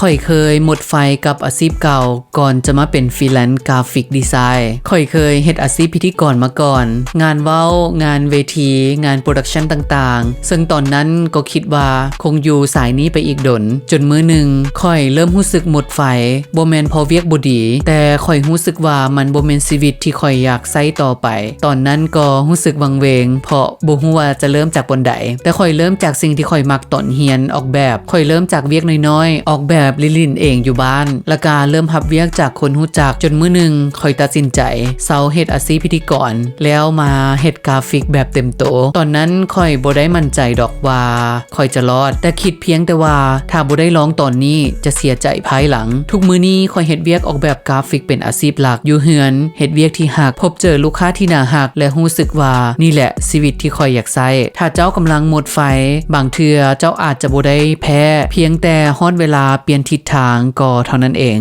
ຂ້ອຍເຄີຍໝົດໄຟກັບອາຊີບເກົ່າ ກ່ອນຈະມາເປັນຟຣີແລນກຣາຟິກດີໄຊ. ຂ້ອຍເຄີຍເຮັດອາຊີບພິທີກອນມາກ່ອນ, ງານເວົ້າ, ງານເວທີ, ງານໂປຣດັກຊັນຕ່າງໆ, ເຊິ່ງຕອນນັ້ນກໍຄິດວ່າຄົງຢູ່ສາຍນີ້ໄປອີກດົນ. ຈົນມື້ໜຶ່ງ ຂ້ອຍເລີ່ມຮູ້ສຶກໝົດໄຟ, ບໍ່ແມ່ນເພາະວຽກບໍ່ດີ, ແຕ່ຂ້ອຍຮູ້ສຶກວ່າມັນບໍ່ແມ່ນຊີວິດທີ່ຂ້ອຍຢາກໃຊ້ຕໍ່ໄປ. ຕອນນັ້ນກໍຮູ້ສຶກວັງເວງ ເພາະບໍ່ຮູ້ວ່າຈະເລີ່ມຈາກບ່ອນໃດ, ແຕ່ຂ້ອຍເລີ່ມຈາກສິ່ງທີ່ຂ້ອຍມັກຕອນຮຽນອອກແບບ. ຂ້ອຍເລີ່ມຈາກວຽກນ້ອຍໆ, ອອກແບບຫຼິ້ນໆເອງຢູ່ບ້ານ, ແລ້ວກະເລີ່ມຮັບວຽກຈາກຄົນຮູ້ຈັກ. ຈົນມື້ໜຶ່ງ ຂ້ອຍຕັດສິນໃຈເຊົາເຮັດອາຊີບພິທີກອນ ແລ້ວມາເຮັດກຣາຟິກແບບເຕັມໂຕ. ຕອນນັ້ນຂ້ອຍບໍ່ໄດ້ໝັ້ນໃຈດອກວ່າຂ້ອຍຈະລອດ, ແຕ່ຄິດພຽງແຕ່ວ່າຖ້າບໍ່ໄດ້ລອງຕອນນີ້ຈະເສຍໃຈພາຍຫຼັງ. ທຸກມື້ນີ້ຂ້ອຍເຮັດວຽກອອກແບບກຣາຟິກເປັນອາຊີບຫຼັກ. ຢູ່ເຮືອນເຮັດວຽກທີ່ຮັກ, ພົບເຈີລູກຄ້າທີ່ໜ້າຮັກ ແລະ ຮູ້ສຶກວ່ານີ້ແຫຼະຊີວິດທີ່ຂ້ອຍຢາກໃຊ້. ຖ້າເຈົ້າກຳລັງໝົດໄຟ, ບາງເທື່ອເຈົ້າອາດຈະບໍ່ໄດ້ແພ້, ພຽງແຕ່ຮອດເວລາປ່ຽນທິດທາງກໍເທົ່ານັ້ນເອງ.